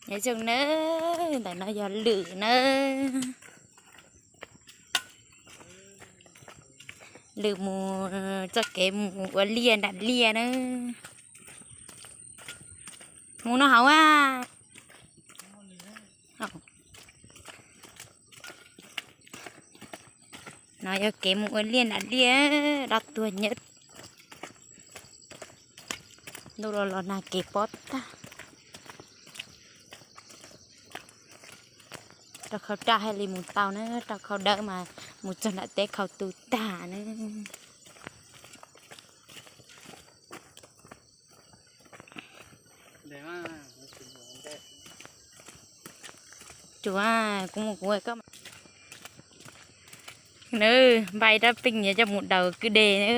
Nyob zoo nawb, ntawm no yog Lwm nawb. Lwm mus txoj kev mus ua liaj nram liaj nawb. Mus no hauv a. No yog kev mus ua liaj nram liaj, dab tuag nyab. Ntuj los los nag kev pob tag. Rau khau raj haj li mus tau na, rau khau dawb mas mus txog nram teb khau tu tag na. Tsuav kuv mus kuv koj. Nws npai rab peej yuav coj mus daws kwj deg na.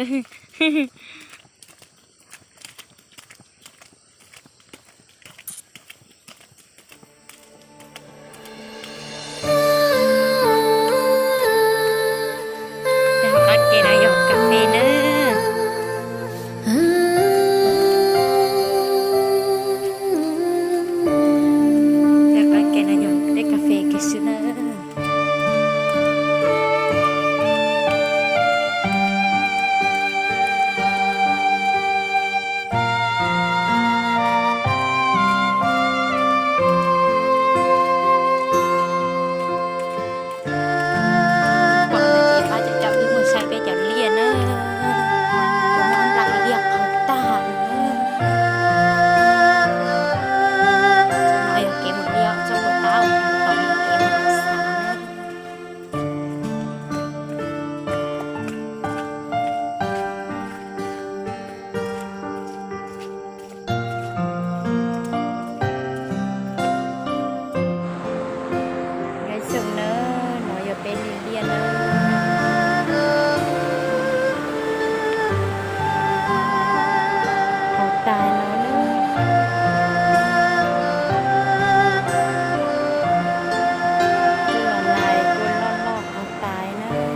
Qab ke no yog kas fes nawb. Qab ke no yog tej kas fes kiag xwb nawb. Pom no ces pab cov caum wb mus saib peb cov liaj na. Cov muaj nplaim liaj qhov tag. Txoj no yog kev mus liaj, txoj puas tab tom kev mus xav na. Nyob zoo nawb, no yog peb li liaj nawb. Qhov tais no nawb. Kuj los lais kuj loj loj qhov tais nawb.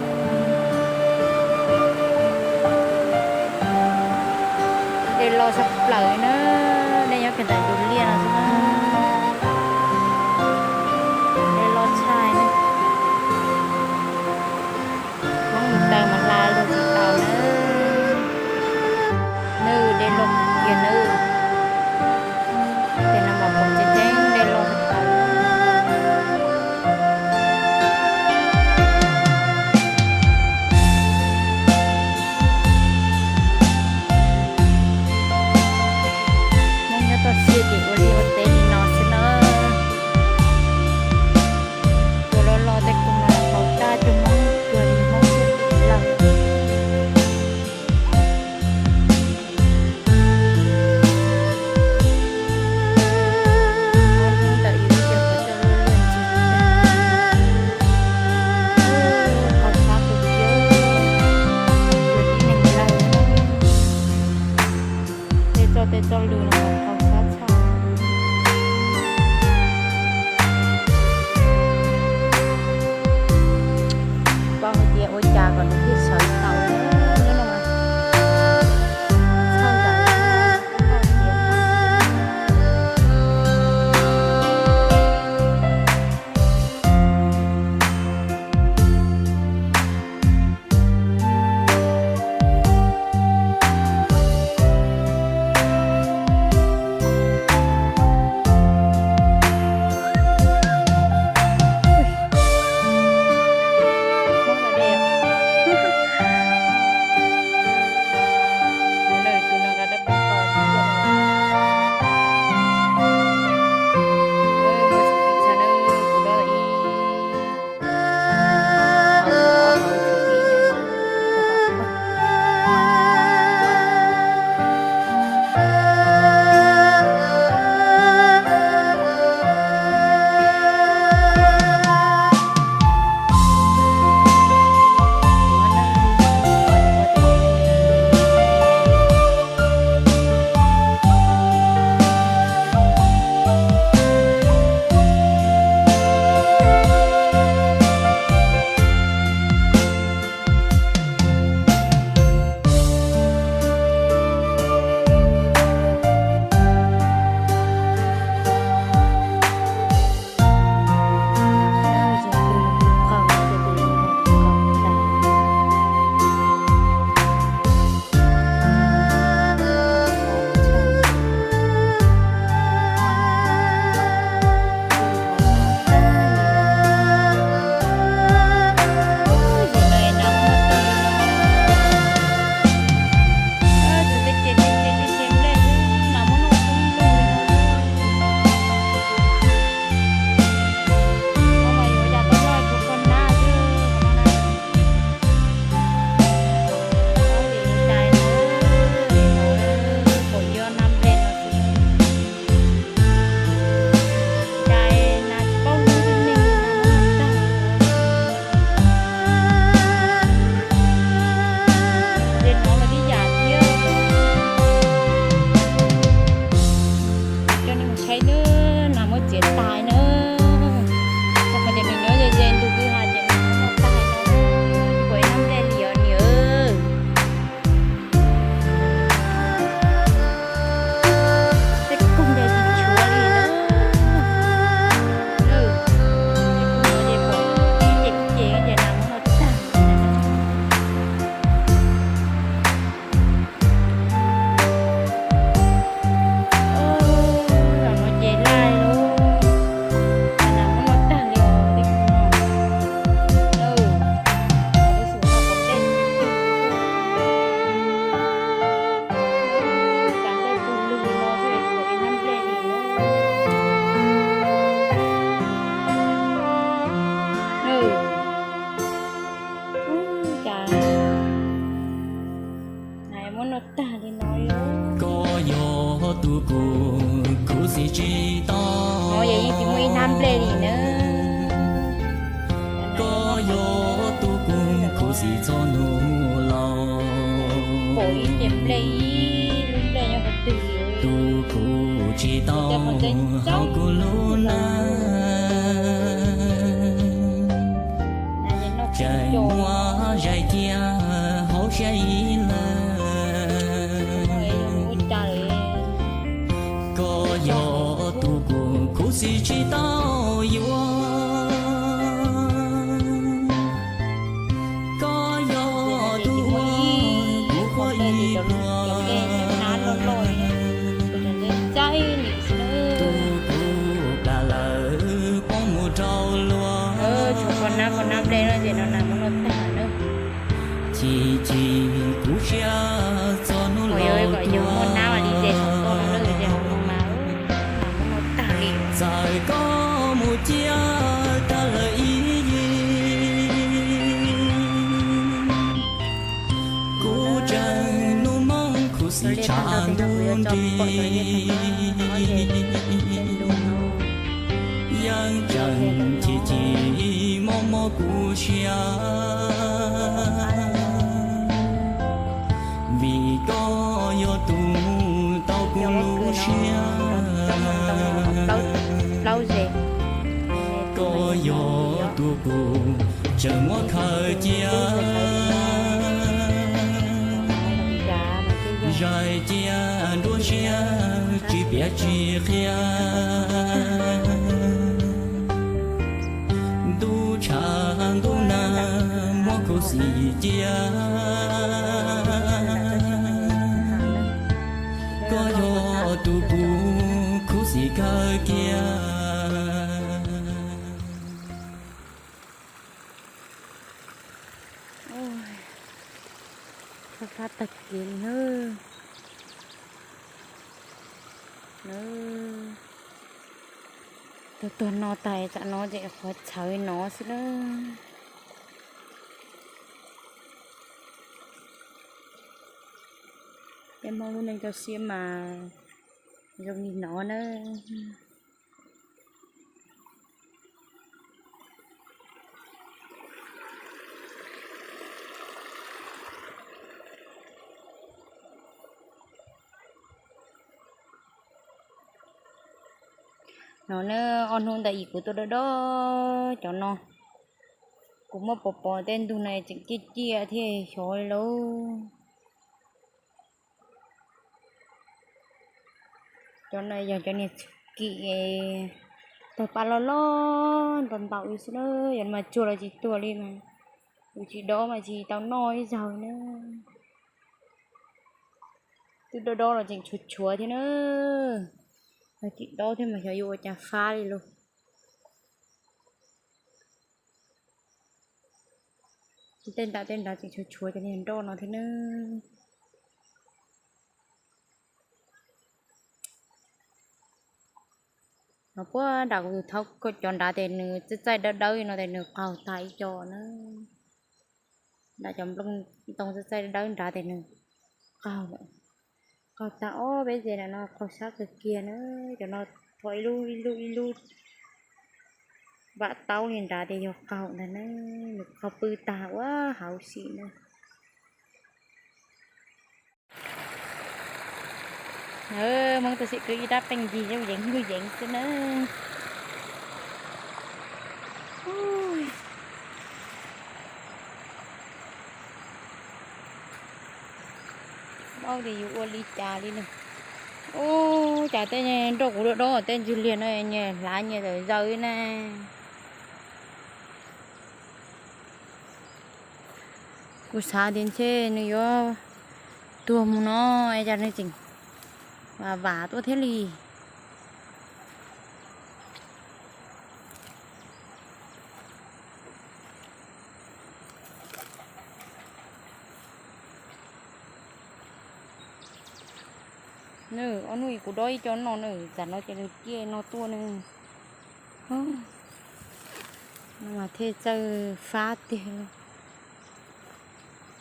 Dej loj tshaj plaws na, dej nyob kiag ntawm tus liaj no xwb na. Dej loj tshaj na. Hmoob mus taw mas hla lug tsis tau na. Nws dej loj kiag nawb. Ces no mas pom tseeb tseeb dej loj tshaj plaws. Hmoob nyob toj siab ces ua liaj ua teb li no xwb na. Ua loj loj tej kua no los tau tab cuag Hmoob, cuag li Hmoob siab lawm. Ntawm yus lub cev qhov coj luaj luaj ntsis, qhov txhab kub kiag, yus tib neeg laug. Tej txoj tej txoj lw no qhov txhab tshaj. Paub hais tias ua cas kom nws thiaj sawv tau na, nyob no mas txhawj ntawd. Noj tag li no. Koj yog tus kuv khuv xim tsis tau. No yeej tsis muaj ib hnab nplej li na. Koj yog tus kuv khuv xim txog hnub laus. Pom ib ce nplej, ib lub nplej nyob qhov twg li. Tus kuv tsis tau hauv kuv lub neej. Tseem muaj zais cia hauv siab ib leeg. Koj yog tus kuv khuv xim tsis tau yuav. Koj yog tus uas kuv quaj ib pluag. Tus kuv plam lawm poob mus rau luag. Chim chim kuv siab txog hnub laus tuaj. Txawm koj mus ciaj tag lawm ib yig, kuv tseem hnub hmoob khuv xim tshav ntuj nrig. Yeej tseem chim chim mob mob kuv siab, vim koj yog tus tau kuv lub siab. Koj yog tus kuv tseem muab khaws cia, zais cia nruab siab tsis piav tsis qhia. Ntuj tshav ntuj nag muab khuv xim cia, koj yog tus kuv khuv xim kawg kiag. Fab fab tag kev li na. Tuag tuag no tag tsam no ces qhov tshawv no xwb na. Peb Hmoob lub neej toj siab mas zoo li no na. No na, ob hnub ntawd kuv tuaj dob dob cov no, kuv muab pov pov tej ntug no tseem ciaj ciaj thiaj xyov li lauj. Cov no yog cov niag kim tawg paj loj loj ntau ntau li xwb na, yog mas tsuag los tsis tuag li mas, yus tsis dob mas tsis tau noj ib zaug na. Twb dob dob los tseem tshuav tshuav thiab na, yog tsis dob thiab mas xyov yuav ua cas fab li lauj. Tej nram tej nrad tseem tshuav tshuav cov niag nroj no thiab na. No puag nram kuv tus thaub cov nrad tes nws txaij txaij dawb dawb no tes nws qaug tag ib co na. Nram cov nplooj ntoo txaij txaij dawb dawb nrad tes nws qaug lawm. Qaug tag ob peb ces nram no qaug sab kawg kiag na. Cov no rho ib lub ib lub ib lub vam taub li nrad tes yog qaug ntag na. Nws qaug pw tag ua hauv si na. Hmoob tub si kwv ib rab peej ncig yooj yeev yooj yeev xwb na. Paub tias yus ua li cas li na. Ub, cas tej nroj kuv dob dob tej ntug liag no nyias hlav nyias tawm zaws na. Kuv xav tias ntshe nws yuav tuag mus no, es cas nws tseem vam vam tuaj thiab li. Nws ob hnub kuv dob ib co no nws tsam no ces nws ciaj no tuaj nws. Mas thiaj txawj fab tiag.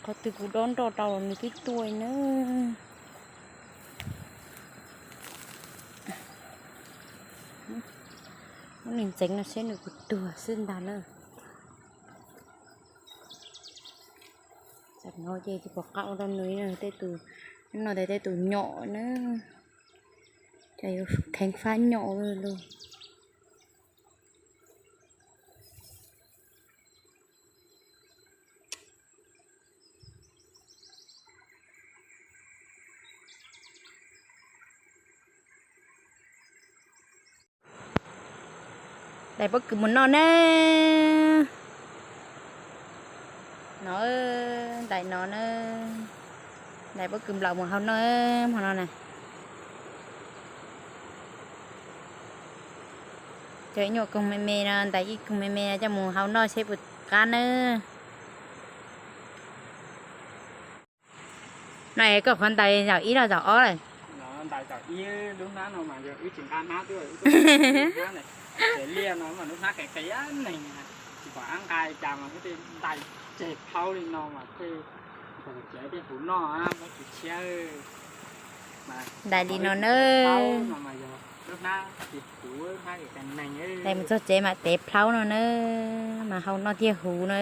Qhov twg kuv dob nroj rau los nws twb tuaj na. Muab nws ntxeev no seb nws puas tuag xwb ntag na. Tam no ces tsis pom qab ua rau nws, tej tus, no tej tus nyom na, ces yuav kheev fab nyom lawm. Daim pob kws mus noj na. No, daim no na, daim pob kws nplaum mus hau noj hmo no na. Cov ib nyuag koog me me no, daim ib koog me me no coj mus hau noj seb puas qab nawb. No es koj qhov ntawd zaum ib los zaum ob lawm? Liaj no mas lub hnab qis qis neeg, tsis pom ab nqa cas mas tej ntais tseg plhaub li no mas tej, tej huv noj, muab tsis tshiab. Ntais li no na. Ntais mus txog tsev mam tev plhaub no na, mas hau noj thiaj huv na.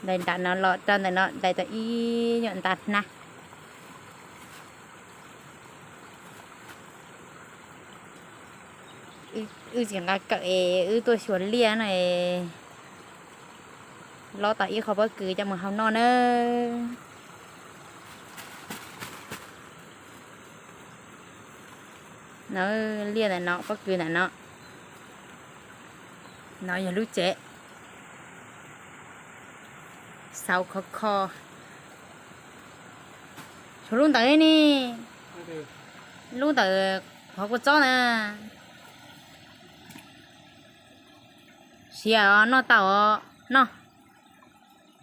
Ntais nram no los rau ntawm no, ntais tau ib nyuag nta hnab. Wb tsis nqa kawm es wb tuaj xyuas liaj no es lob tau ib qho pob kws coj mus hau noj na. No, liaj ntawm no, pob kws ntawm no. No yog lub tsev. Xauv khov kho. Tshuav lub ntawd ne. Lub ntawm qhov kua txob na. Siav os, noj tau os, noj.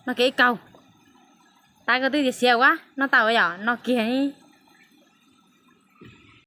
Noj kiag ib kaug. Tab koj twb tias siav ua, noj tau yom, noj kiag.